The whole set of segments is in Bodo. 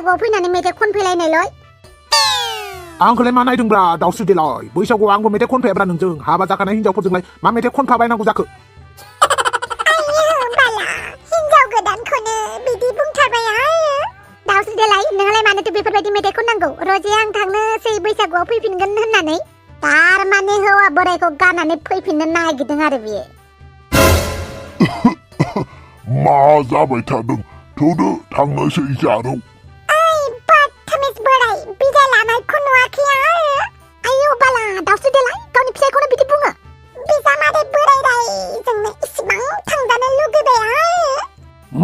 बैसागुआव फैनानै मेथाइ खनफैलायनायल'य आंखौलाय मा नायदोंब्रा दाउस्रि देलाय बैसागुआव आंबो मेथाइ खनफायाब्रा नोंजों हाबा जाखानाय हिनजावफोरजोंलाय मा मेथाइ खनफाबायनांगौ जाखो हिनजाव गोदानखौनो बिदि बुंथारबाय दाउस्रि देलाय नोंहालाय मानोथो बेफोरबायदि मेथाइ खननांगौ रजे आं थांनोसै बैसागुआव फैफिनगोन होननानै थारमाने हौवा बोरायखौ गारनानै फैफिननो नागिरदों आरो बियो मा जाबाय थादों थौदो थांनोसै जारौ ओइ बदतमिज बोराय बिदाय लानायखौ नुवाखै आयौ बाला दाउस्रि देलाय गावनि फिसायखौनो बिदि बुङो बिजामादै बोराय रायजोंनो इसिबां थांजानो लुगैबाय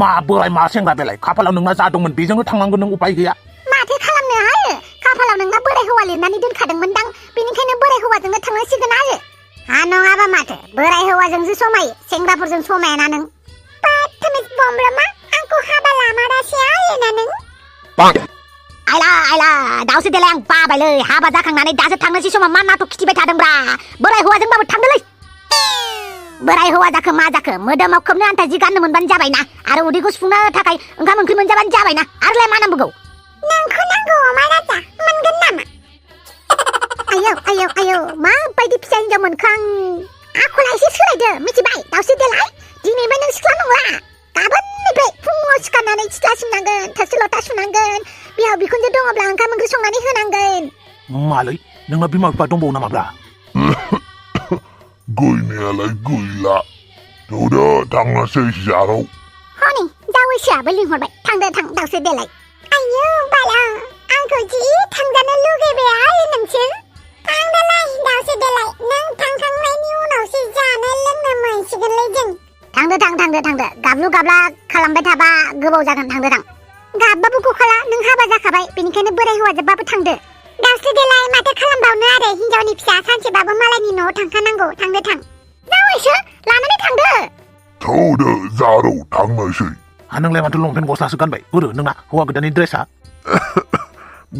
मा बोराय मा सेंग्रा बेलाय खाफालाव नोंना जादोंमोन बेजोंनो थांनांगौ नों उपाय गैया माथो खालामनो खाफालाव नोंना बोराय हौवा लिरनानै दोनखादोंमोनदां बेनिखायनो बोराय हौवाजोंनो थांनांसिगोन हा नङाबा माथो बोराय हौवाजोंसो समायो सेंग्राफोरजों समायाना नों बदतमिज बमब्रमा आंखौ हाबा लामारासै ना नों आइला दाउस्रि देलाय आं बाबायलै हाबा जाखांनानै दासो थांनोसै समाव मा नाटक खिथिबाय थादोंब्रा बोराय हौवाजोंबाबो थांदोलै बोराय हौवा जाखो मा जाखो मोदोमाव खोबनो आन्था जि गाननो मोनबानो जाबायना आरो उदैखौ सुफुंनो थाखाय ओंखाम ओंख्रि मोनजाबानो जाबायना आरोलाय मा नांबावगौ नोंखौ नांगौ अमा राजा मोनगोन नामा आयौ माबायदि फिसा हिनजाव मोनखो आं आखला एसे सोलायदो मिथिबाय दाउस्रि देलाय दिनैबो नों सिख्ला नंला गाबोननिफ्राय फुङाव सिखारनानै सिथ्ला सिबनांगोन थोरसि लथा सुनांगोन बिहाव बिखुनजो दङब्ला ओंखाम ओंख्रि संनानै होनांगोन मालै नोंना बिमा बिफा दंबावो नामाब्रा गैनायालाय गैला थौदो थांनोसै जारौ हनै जावैसोआबो लिंहरबाय थांदो थां दाउस्रि देलाय आयौ बाला आंखौ जि थांजानो लुगैबाय नोंसोर थांदोलाय दाउस्रि देलाय नों थांखांनायनि उनावसो जानो लोंनो मोनसिगोनलै जों थांदो गाबलु गाबला खालामबाय थाबा गोबाव जागोन थांदो थां गाबबाबो गखाला नों हाबा जाखाबाय बेनिखायनो बोराय हौवाजोंबाबो थांदो दाउस्रि देलाय माथो खालामबावनो आरो हिनजावनि फिसा सानसेबाबो मालायनि न'आव थांखानांगौ थांदो थां जावैसो लानानै थांदो थौदो जारौ थांनोसै नोंलाय माथो लंपेन्ट गस्लासो गानबाय बोरो नोंना हौवा गोदाननि ड्रेसा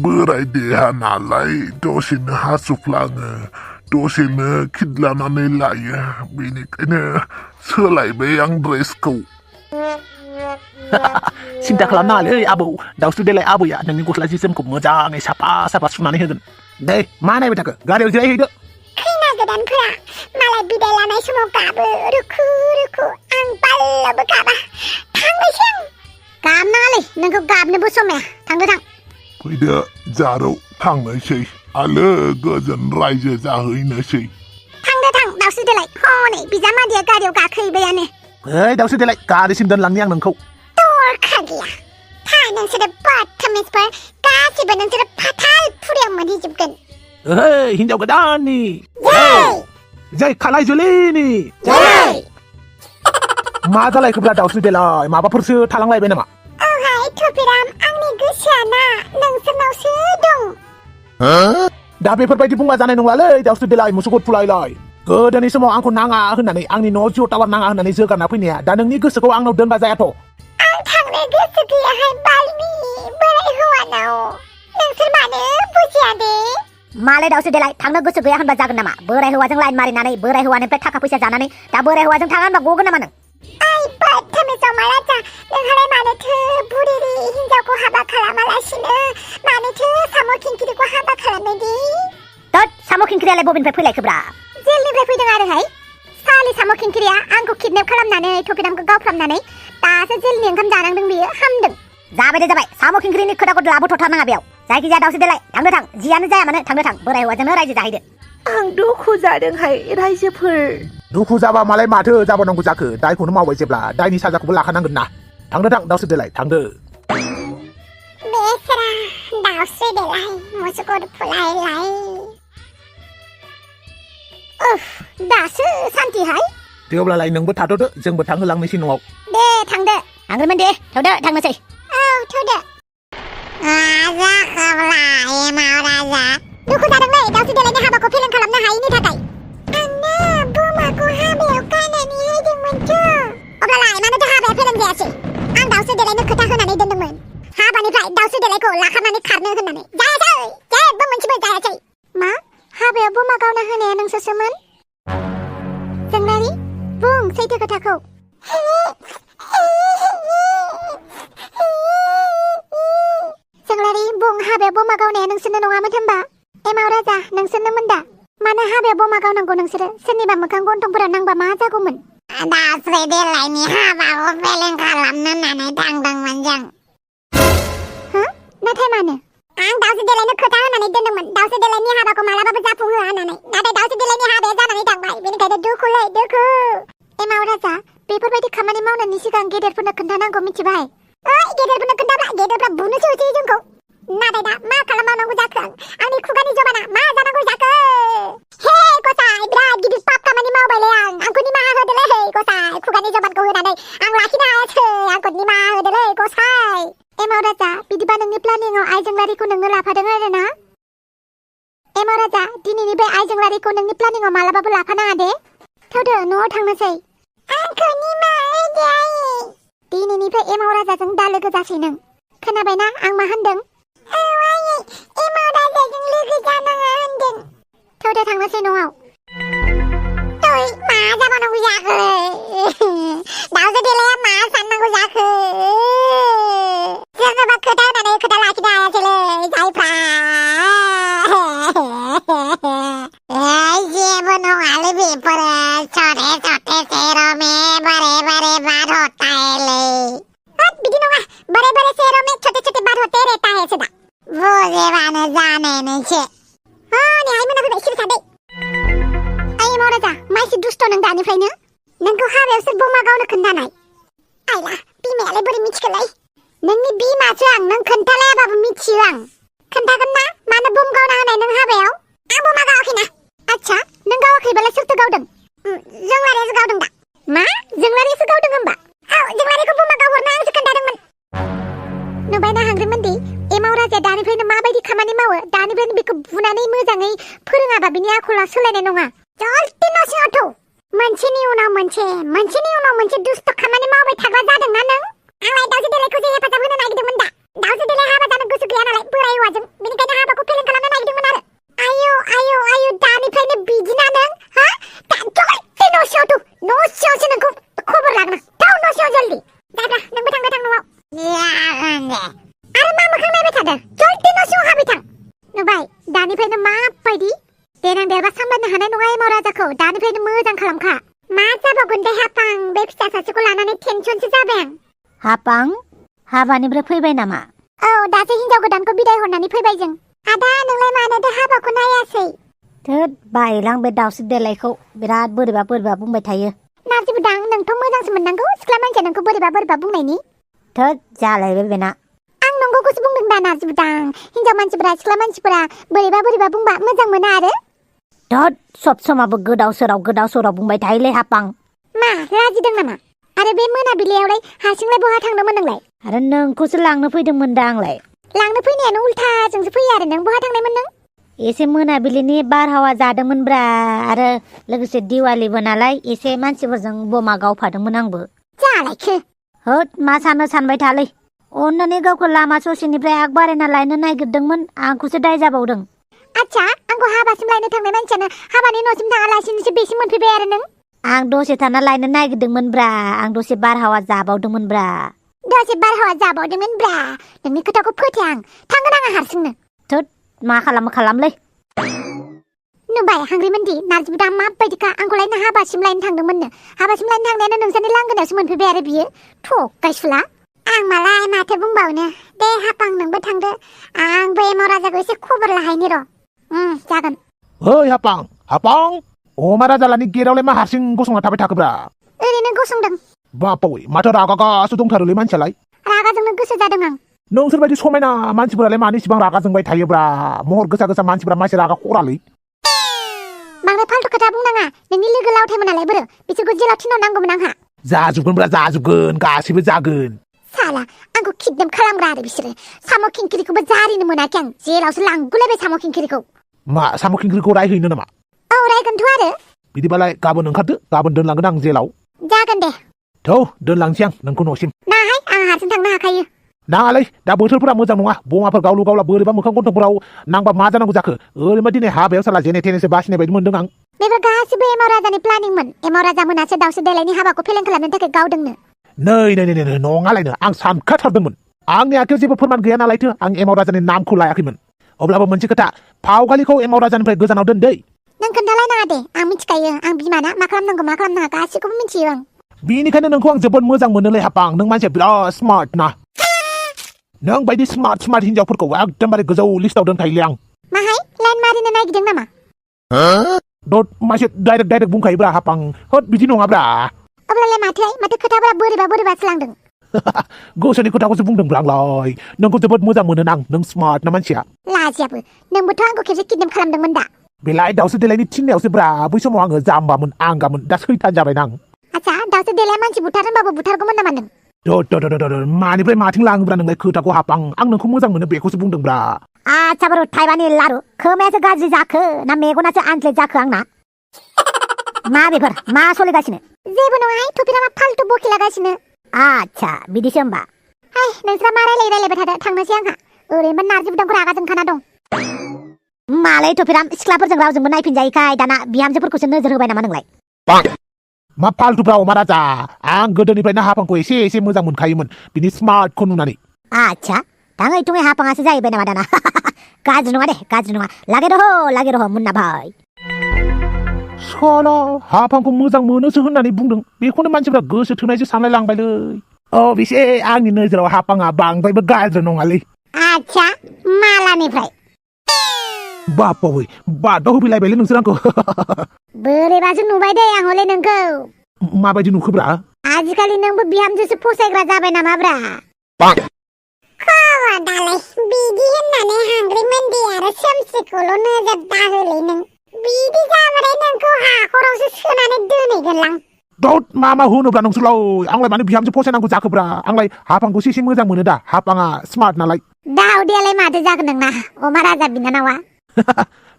बोराय देहा नालाय दसेनो हासुफ्लाङो दसेनो खिदलानानै लायो बेनिखायनो सोलायबाय आं ड्रेसखौ सिन्था खालामनाङालै आबौ दाउस्रि देलाय आबैया नोंनि गस्ला जि जोमखौ मोजाङै साफा सुनानै होगोन दे मा नायबाय थाखो गारियाव जिरायहैदो खैना गोदानफोरा मालाय बिदाय लानाय समाव गाबो रुखु आं बाल्लबो गाबा थांनोसै आं गाबनाङालै नोंखौ गाबनोबो समाया थांदो थां फैदो जारौ थांनोसै आलो गोजोन रायजो जाहैनोसै थांदो थां दाउस्रि देलाय हनै बिजामादैया गारियाव गाखोहैबायानो ओइ दाउस्रि देलाय गारिसिम दोनलांनि आं नोंखौ दरखा गैया नोंसोरो बदतमिजफोर गासिबो नोंसोरो फाथाल फुरियाव मोनहैजोबगोन ओइ हिनजाव गोदाननि जै खालाय जुलिनि मा जालायखोब्रा दाउस्रि देलाय माबाफोरसो थालांलायबाय नामा औहाय थुफिराम आंनि गोसोआ ना नोंसोरनावसो दं दा बेफोरबायदि बुंबा जानाय नंलालै दाउस्रि देलाय मुसुगुर फुलायलाय गोदोनि समाव आंखौ नाङा होननानै आंनि न'आव जिअ टावार नाङा होननानै जोगारना फैनाया दा नोंनि गोसोखौ आंनाव दोनबा जायाथ' आं थांनो गोसो गैयाहाय बालनि बोराय हौवानाव नोंसोर मानो बुजिया दे मालाय दाउस्रि देलाय थांनो गोसो गैया होनबा जागोन नामा बोराय हौवाजों लाइन मारिनानै बोराय हौवानिफ्राय थाखा फैसा जानानै दा बोराय हौवाजों थाङा होनबा गगोन नामा नों ओइ बदतमिज अमा राजा नोंहालाय मानोथो बुरिरि हिनजावखौ हाबा खालामालासिनो मानोथो साम' खिंखिरिखौ हाबा खालामनो दे दद साम' खिंखिरियालाय बबेनिफ्राय फैलायखोब्रा जेलनिफ्राय फैदों आरोहाय सालि साम' खिंखिरिया आंखौ किडनेप खालामनानै थफिरामखौ गावफ्रामनानै दासो जेलनि ओंखाम जानांदों बियो हामदों जाबाय साम' खिंखिरिनि खोथाखौ लाबोथ'थारनाङा बेयाव जायखिजाया दाउस्रि देलाय थांदो थां जियानो जाया मानो थांदो थां बोराय हौवाजोंनो रायजो जाहैदो आं दुखु जादोंहाय रायजोफोर दुखु जाबा मालाय माथो जाबावनांगौ जाखो दायखौनो मावबाय जेब्ला दायनि साजाखौबो लाखानांगोन ना थांदो थां दाउस्रि देलाय थांदो बेसरा दाउस्रि देलाय मुसुगुर फुलायलाय दासो सान्तिहाय थेवब्लालाय नोंबो थाथ'दो जोंबो थांहोलांनोसै न'आव दे थांदो थांग्रोमोन दे थौदो थांनोसै औ थौदो दुखु जादोंलै दाउस्रि देलायनि हाबाखौ फेलें खालामनो हायैनि थाखाय आंनो बोमाखौ हाबायाव गाननानै होदोंमोनथ' अब्लालाय मानोथो हाबाया फेलें जायासै आं दाउस्रि देलायनो खोथा होनानै दोनदोंमोन हाबानिफ्राय दाउस्रि देलायखौ लाखानानै खारनो होननानै जायासै जेबो मोनसेबो जायासै मा हाबायाव बोमा गावना होनाया नोंसोरसोमोन जोंलारि बुं सैथो खोथाखौ जों हाबायाव बमा गावनाया नोंसोरनो नङामोन होनबा एमाव राजा नोंसोरनोमोन दा मानो हाबायाव बमा गावनांगौ नोंसोरो सोरनिबा मोखां गन्थंफोराव नांबा मा जागौमोन दासो देलायनि हाबाखौ फेलें खालामनो होननानै थांदोंमोन जों हो नाथाय मानो आं दाउसो देलायनो खोथा होनानै दोनदोंमोन दाउसो देलायनि हाबाखौ मालाबाबो जाफुंहोआ होननानै नाथाय दाउसो देलायनि हाबाया जानानै थांबाय बेनिखायनो दुखुलै दुखु एमाव राजा बेफोरबायदि खामानि मावनायनि सिगां गेदेरफोरनो खोन्थानांगौ मिथिबाय ओइ गेदेरफोरनो खोन्थाब्ला गेदेरफ्रा बुनोसो होसोयो जोंखौ नाथाय दा मा खालामबावनांगौ जाखो आंनि खुगानि जबाना मा जानांगौ जाखो हे गसाय बिराद गिदिर पाप खामानि मावबायलै आंखौ निमाहा होदोलै गसाय खुगानि जबानखौ होनानै आं लाखिनो हायासै आंखौ निमाहा होदोलै गसाय एमाव राजा बिदिबा नोंनि प्लानिंआव आइजेंलारिखौ नोंनो लाफादों आरोना एमाव राजा दिनैनिफ्राय आइजेंलारिखौ नोंनि प्लानिंआव मालाबाबो लाफानाङा दे थौदो न'आव थांनोसै आंखौ निमाहा होदो आयै दिनैनिफ्राय एमाव राजाजों दा लोगो जासै नों खोनाबायना आं मा होनदों औ आयै एमाव राजाजों लोगो जानाङा होनदों थौदो थांनोसै न'आव तै मा जाबावनांगौ जाखो दाउसो देलाया मा साननांगौ जाखो सोरनोबा खोथा होनानै खोथा लाखिनो हायासैलै जायफ्रा जेबो नङालै बेफोरो छोटे छोटे शहरों में बड़े बड़े बात होता है ले बिदि नङा बड़े बड़े शहरों में छोटे छोटे बात होते रहता है सदा वो जेबानो जाने नोंसो नेहाय मोनाखै सिरि थादे आइ मावराजा माइसि दुस्ट नों दानिफ्रायनो नोंखौ हाबायाव सोर बमा गावनो खोन्थानाय आइला बिमायालाय बोरै मिथिखोलाय नोंनि बिमासो आं नों खोन्थालायाबाबो मिथियो आं खोन्थागोन ना मानो बम गावना होनाय नों हाबायाव आं बमा गावाखैना आच्छा नों गावाखैबालाय सोरथो गावदों जोंलारियासो गावदों दा मा जोंलारियासो गावदों होमबा औ जोंलारिखौ बमा गावहरना आंसो खोन्थादोंमोन नुबायना हांग्रिमोनदि एमाव राजाया दानिफ्रायनो माबायदि खामानि मावो दानिफ्रायनो बेखौ बुनानै मोजाङै फोरोङाबा बिनि आखला सोलायनाय नङा जल्दि न' सिङाव थौ मोनसेनि उनाव मोनसे दुस्त खामानि मावबाय थाग्रा जादोंना नों आंलाय दाउसो देलायखौसो हेफाजाब होनो नागिरदोंमोन दा दाउसो देलाय हाबा जानो गोसो गैया नालाय बोराय हौवाजों बेनिखायनो हाबाखौ फेलें खालामनो नागिरदोंमोन आरो आयु दानिफ्रायनो बिदिना नों हा जल्दि न' सिङाव थौ न' सिङावसो नोंखौ खबर लागोन थौ न' सिङाव जल्दि जायफ्रा नोंबो थांबाय थां न'आव आरो मा मोखां नायबाय थादों जल्दि न' सिङाव हाबबाय थां नुबाय दानिफ्रायनो माबायदि देनां देरबा सामलायनो हानाय नङा एमाव राजाखौ दानिफ्रायनो मोजां खालामखा मा जाबावगोन दे हापां बे फिसा सासेखौ लानानै टेनसनसो जाबाय आं हापां हाबानिफ्राय फैबाय नामा औ दासो हिनजाव गोदानखौ बिदाय हरनानै फैबाय जों आदा नोंलाय मानो दे हाबाखौ नायासै थोद बायलां बे दाउसो देलायखौ बिराद बोरैबा बुंबाय थायो नार्जि बुदां नोंथ' मोजांसो मोननांगौ सिख्ला मानसिया नोंखौ बोरैबा बुंनायनि थोद जालायबाय बेना आं नंगौखौसो बुंदों दा नार्जि बुदां हिनजाव मानसिफोरा सिख्ला मानसिफोरा बोरैबा बुंबा मोजां मोना आरो थोद सब समाबो गोदाव सोराव बुंबाय थायोलै हापां मा लाजिदों नामा आरो बे मोनाबिलियावलाय हारसिंलाय बहा थांदोंमोन नोंलाय आरो नोंखौसो लांनो फैदोंमोन दा आंलाय लांनो फैनायानो उल्थाजोंसो फैयो आरो नों बहा थांनायमोन नों एसे मोनाबिलिनि बारहावा जादोंमोनब्रा आरो लोगोसे दिवालीबो नालाय एसे मानसिफोरजों बमा गावफादोंमोन आंबो जालायखो होद मा सानो सानबाय थालै अन्नानै गावखौ लामा ससेनिफ्राय आग बारायना लायनो नागिरदोंमोन आंखौसो दाय जाबावदों आच्छा आंखौ हाबासिम लायनो थांनाय मानसियानो हाबानि न'सिम थाङालासिनोसो बेसिम मोनफैबाय आरो नों आं दसे थाना लायनो नागिरदोंमोनब्रा आं दसे बारहावा जाबावदोंमोनब्रा नोंनि खोथाखौ फोथाया आं थांगोन आङा हारसिंनो थोद मा खालामलै नुबाय हांग्रिमोनदि नार्जि बुदां माबायदिखा आंखौ लायनो हाबासिम लायनो थांदोंमोननो हाबासिम लायनो थांनायानो नोंसोरनि लांगोनायावसो मोनफैबाय आरो बियो थगायसुला आं मालाय माथो बुंबावनो दे हापां नोंबो थांदो आंबो एमाव राजाखौ एसे खबर लाहैनि र' जागोन ओइ हापां अमा राजालानि गेटआवलाय मा हारसिं गसंना थाबाय थाखोब्रा ओरैनो गसंदों बापावै माथो रागा गासो दंथारोलै मानसियालाय रागाजोंनो गोसो जादों आं नोंसोरबायदि समायना मानसिफोरालाय मानो इसिबां रागा जोंबाय थायोब्रा महर गोसा मानसिफोरा मानसि रागा खरालै बांद्राय फाल्थु खोथा बुंनाङा नोंनि लोगो लावथायमोनालाय बोरो बिसोरखौ जेलाव थिनहरनांगौमोन आंहा जाजोबगोन गासिबो जागोन साला आंखौ किडनेप खालामग्रा आरो बिसोरो साम' खिंखिरिखौबो जारिनो मोनाखै आं जेलावसो लांगुलायबाय साम' खिंखिरिखौ मा साम' खिंखिरिखौ रायहैनो नामा औ रायगोनथ' आरो बिदिबालाय गाबोन ओंखारदो गाबोन दोनलांगोन आं जेलाव जागोन दे थौ दोनलांसै आं नोंखौ न'सिम नाहाय आं हारसिं थांनो हाखायो नाङालै दा बोथोरफोरा मोजां नङा बमाफोर गावलु गावला बोरैबा मोखां गन्थंफोराव नांबा मा जानांगौ जाखो ओरैनो दिनै हाबायाव साला जेने थेनेसो बासिनाय बायदि मोनदों आं बेफोर गासिबो एमाव राजानि प्लानिंमोन एमाव राजा मोनासो दाउसो देलायनि हाबाखौ फेलें खालामनो थाखाय गावदोंनो नै नङालायनो आं सानखाथारदोंमोन आंनि आखायाव जेबो फोरमान गैया नालायथो आं एमाव राजानि नामखौ लायाखैमोन अब्लाबो मोनसे खोथा फावखालिखौ एमाव राजानिफ्राय गोजानाव दोन दै नों खोन्थालायनाङा दे आं मिथिखायो आं बिमाना मा खालामनांगौ मा खालामनाङा गासिखौबो मिथियो आं बेनिखायनो नोंखौ आं जोबोद मोजां मोनोलै हापां नों मानसिया बिराद स्मार्ट ना नों बायदि स्मार्ट हिनजावफोरखौ एकदमबारे गोजौ लिस्टाव दोनखायोलै आं माहाय लाइन मारिनो नागिरदों नामा दद मानसि डाइरेक्ट बुंखायोब्रा हापां होद बिदि नङाब्रा अब्लालाय माथो खोथाफोरा बोरैबासो लांदों गोसोनि खोथाखौसो बुंदोंब्रा आंलाय नोंखौ जोबोद मोजां मोनो आं नों स्मार्ट ना मानसिया लाजियाबो नोंबोथ' आंखौ खेबसे किडनेप खालामदोंमोन दा बेलाय दाउसो देलायनि थिननायावसो ब्रा बै समाव आङो जाम्बामोन आंगामोन दा सैथान जाबाय आं आच्छा दाउसो देलाय मानसि बुथार होनबाबो बुथारगौमोन नामा नों मानिफ्राय माथिं लाङोब्रा नोंलाय खोथाखौ हापां आं नोंखौ मोजां मोनो बेखौसो बुंदोंब्रा आच्छा बारु थाइबानि लारु खोमायासो गाज्रि जाखो ना मेगनासो आनज्लेट जाखो आंना मा बेफोर मा सोलिगासिनो जेबो नङाहाय थफिरामा फाल्तु बखिलागासिनो आच्छा बिदिसो होमबा हाय नोंस्रा मा रायलायबाय थादो थांनोसै आंहा ओरैनोबा नारजि बुदांखौ रागा जोंखाना दं मालाय थफिराम सिख्लाफोरजों रावजोंबो नायफिनजायैखाय दाना बिहामजोफोरखौसो नोजोर होबाय नामा नोंलाय मा फाल्तुब्रा अमा राजा आं गोदोनिफ्रायनो हापांखौ एसे मोजां मोनखायोमोन बिनि स्मार्टखौ नुनानै आच्छा थाङै थुङै हापाङासो जाहैबाय नामा दाना गाज्रि नङा दे गाज्रि नङा लागे रह मुन्ना भाई साला हापांखौ मोजां मोनोसो होननानै बुंदों बेखौनो मानसिफ्रा गोसो थोनायसो सानलायलांबायलै बेसे आंनि नोजोराव हापाङा बांद्रायबो गाज्रि नङालै आच्छा मालानिफ्राय बापावै बादाव होफैलायबायलै नोंसोर आंखौ बोरैबासो नुबाय दे आं हले नोंखौ माबायदि नुखोब्रा आजिखालि नोंबो बिहामजोसो फसायग्रा जाबाय नामाब्रा दालाय बिदि होननानै हांग्रि मोनदि आरो सोमस्रिखौल' नोजोर दाहोलै नों बिदि जाबाथाय नोंखौ हाखरावसो सोनानै दोनहैगोनलां दद मा होनोब्रा नोंसोरलाय आंलाय मानो बिहामजो फसायनांगौ जाखोब्रा आंलाय हापांखौसो एसे मोजां मोनो दा हापाङा स्मार्ट नालाय दाउदैयालाय माथो जागोन नोंना अमा राजा बिनानावा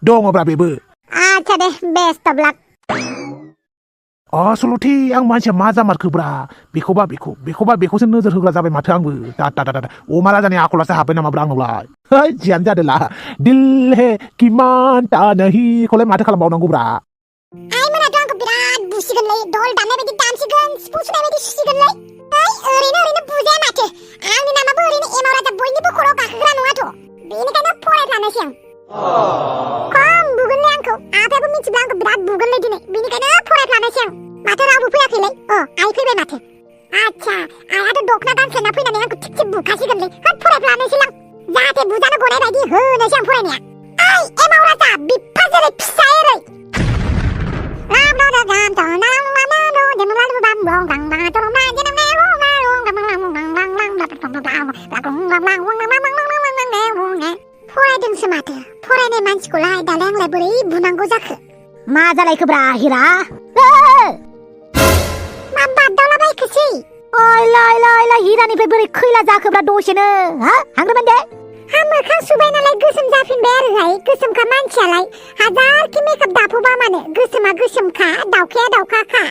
दङब्रा बेबो आच्छा दे बेस्ट अफ लाक आसलथे आं मानसिया मा जामारखोब्रा बेखौसो नोजोर होग्रा जाबाय माथो आंबो दा अमा राजानि आखलासो हाबबाय नामाब्रा आंनावलाय जियानो जादोला दिल हे कि मानता नहीं खौलाय माथो खालामबावनांगौब्रा आइ मोनाथ' आंखौ बिराद बुसिगोनलै दल दामनाय बायदि दामसिगोन सिफुं सुनाय बायदि सुसिगोनलै ओरैनो बुजाया माथो आंनि नामाबो ओरैनो एमाव राजा बयनिबो खर'आव गाखोग्रा नङाथ' बेनिखायनो फरायफ्लानोसै आं खम बुगोनलै आंखौ आफायाबो मिथिब्ला आंखौ बिराद बुगोनलै दिनै बेनिखायनो फरायफ्लानोसै आं माथो रावबो फैयाखैलै आइ फैबाय माथो आच्छा आइयाथ' दखना गानस्लायना फैनानै आंखौ थिग बुखासिगोनलै फरायफ्लानोसैलां जाहाथे बुजानो गनाय बायदि होनोसै आं फरायनाया ओइ एमाव राजा बिफा जेरै फिसा एरै फरायदोंसो माथो फरायनाय मानसिखौलाय दालाय आंलाय बोरै बुनांगौ जाखो मा जालायखोब्रा हिरा मा बादावलाबायखोसै ओइ हिरानिफ्राय बोरै खैला जाखोब्रा दसेनो हांग्रोमोन दे मोखां सुबाय नालाय गोसोम जाफिनबाय आरोहाय गोसोमखा मानसियालाय हाजारखि मेकआप दाफबा मानो गोसोमा गोसोमखा दाउखाया दाउखाखा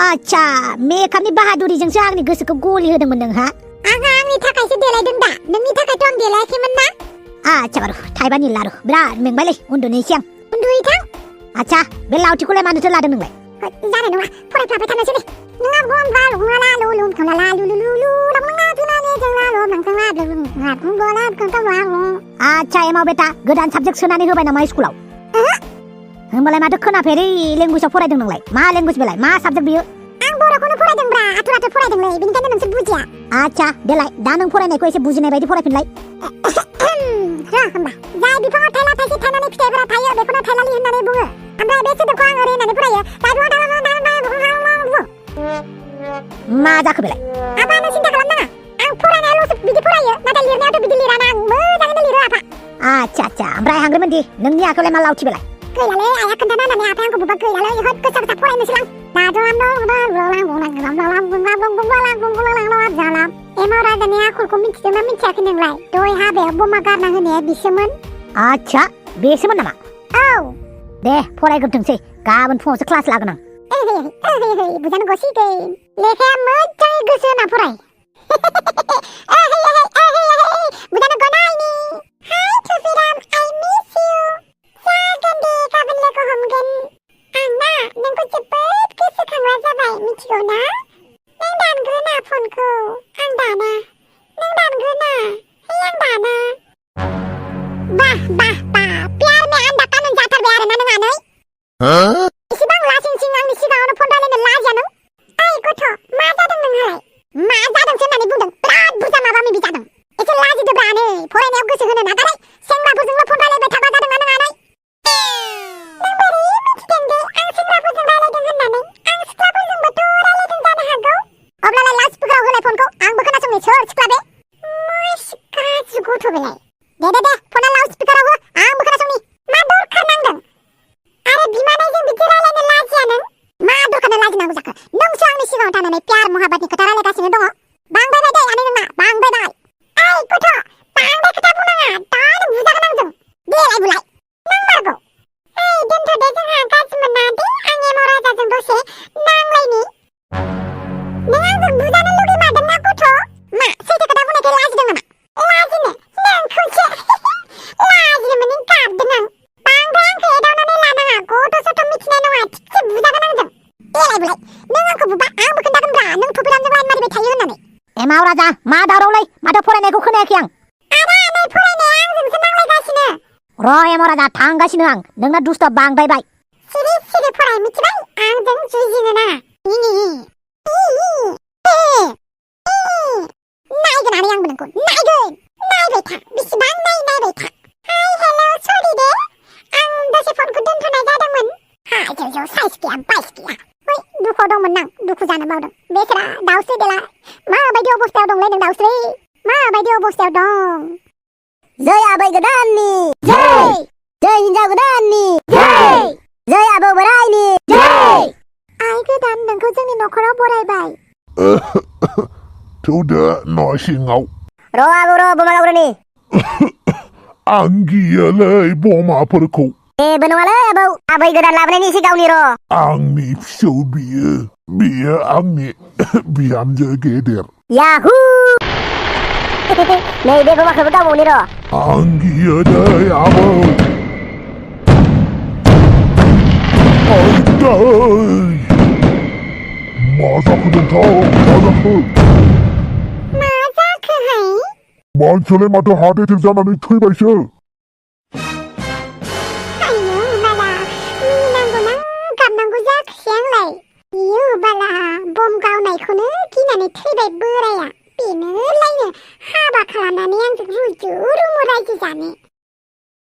आच्छा मेकआपनि बाहादुरिजोंसो आंनि गोसोखौ गलि होदोंमोन नोंहा आंहा आंनि थाखायसो देलायदों दा नोंनि थाखायथ' आं देलायाखैमोन ना आच्छा बारु थाइबानि लारु बिराद मेंबायलै उन्दुनोसै आं उन्दुहैथां आच्छा बे लावथिखौलाय मानोथो लादों नोंलाय जानाय नङा फरायफ्लाबाय थानोसै दे आच्छा एमाव बेटा गोदान साबजेक्ट सोनानै होबाय नामा स्कुलाव होमबालाय माथो खोनाफेरै लेंगुवेजाव फरायदों नोंलाय मा लेंगुवेज बेलाय मा साबजेक्ट बियो आं बर'खौनो फरायदोंब्रा आथुर फरायदोंलै बेनिखायनो नोंसोर बुजिया आच्छा देलाय दा नों फरायनायखौ एसे बुजिनाय बायदि फरायफिनलाय होमबा जाय बिफाङाव थायला थाइसे थायनानै फिथाइफोरा थायो बेखौनो थायलालि होननानै बुङो ओमफ्राय बे सोदोबखौ आं ओरै होननानै फरायो मा जाखो बेलाय आफा सिन्था खालामनाङा आं फरायनायाल'सो बिदि फरायो नाथाय लिरनायावथ' बिदि लिराना आं मोजाङैनो लिरो आफा आच्छा ओमफ्राय हांग्रोमोनदि नोंनि आखायावलाय मा लावथि बेलाय गैलालै आइया खोन्थाना होननानै आफाया आंखौ बुबा गैलालै इहत गोसा फरायनोसैलां एमाव राजानि आखलखौ मिथिदोंना मिथियाखै नोंलाय दहाय हाबायाव बमा गारना होनाया बिसोमोन आच्छा बेसोमोन नामा औ दे फरायग्रोथोंसै गाबोन फुङावसो क्लास लागोन आं बुजानो गसिगोन लेखाया मोजाङै गोसो होना फराय बुजानो गनायनि हाय थुफिराम आइ मिस इउ जागोन दे गाबोन लोगो हमगोन आं ना नोंखौ जोबोद गोसोखांग्रा जाबाय मिथिगौ ना नों दानग्रोना फनखौ आं दाना नों दानग्रोना गथ' बेलाय दे फना लाउड स्पिकाराव हो आंबो खोनासंनि मा दरखार नांदों आरो बिमानायजों बिदि रायलायनो लाजिया नों मा दरखार लाजिनांगौ जाखो नोंसो आंनि सिगाङाव थानानै प्यार महाबातनि खोथा रायलायगासिनो दङ बांद्रायबाय दै आनै नोंना बांद्रायबाय ओइ गथ' बांद्राय खोथा बुंनाङा दानो बुजागोन आंजों देलाय बुलाय नांमारगौ ओइ दोनथ' दे जोंहा गाज्रि मोना दे आं एमाव राजाजों दसे नांलायनि नों आंजों बुजानो लुगैमारदोंना गथ' मा सैथो खोथा बुंनायखाय लाजिदों नामा लाजिनो नोंखौसो लाजिनो मोनै गाबदों आं बांद्राय आंखौ एदावनानै लानाङा गथ' सथ' मिथिनाय नङा थिगसे बुजागोन आंजों देलाय बुलाय नों आंखौ बुबा आंबो खोन्थागोनब्रा नों थफिरामजों लाइन मारिबाय थायो होननानै एमाव राजा मा दावरावलै माथो फरायनायखौ खोनायाखै आं आदा नै फरायनाया आंजोंसो नांलायगासिनो र' एमाव राजा थांगासिनो आं नोंना दुस्थ' बांद्रायबाय सिरि फराय मिथिबाय आंजों जुजिनो नाङा नायगोन आनै आंबो नोंखौ नायगोन नायबाय था बेसेबां नायबाय था हाय हेलौ सरि दे आं दसे फनखौ दोनथ'नाय जादोंमोन हाय जौ साइस गैया बाइस गैया ओइ दुखुआव दंमोन आं दुखु जानो बावदों बेसेरा दाउस्रि देला माबायदि अबस्थायाव दंलै नों दाउस्रि माबायदि अबस्थायाव दं जै आबै गोदाननि जै हिनजाव गोदाननि जै आबौ बोरायनि आइ गोदान नोंखौ जोंनि न'खराव बरायबाय थौदो न' सिङाव र' आबौ र' बमा लाब्रानि आं गियोलै बमाफोरखौ जेबो नङालै आबौ आबै गोदान लाबोनायनि एसे गावनि र' आंनि फिसौ बियो आंनि बिहामजो गेदेर याहु नै बे बमाखौबो गावबावनि र' आं गियो दै आबौ मा जाखो नोंथां मा जाखो जाखोहाय मानसियालाय माथो हार्ट एटेक जानानै थैबायसो आयौ बाला मिनिनांगौ ना गाबनांगौ जाखोसै आंलाय इयो बाला बम गावनायखौनो गिनानै थैबाय बोराया बेनो लायनो हाबा खालामनानै आंजों रुजु रुमु रायजो जानो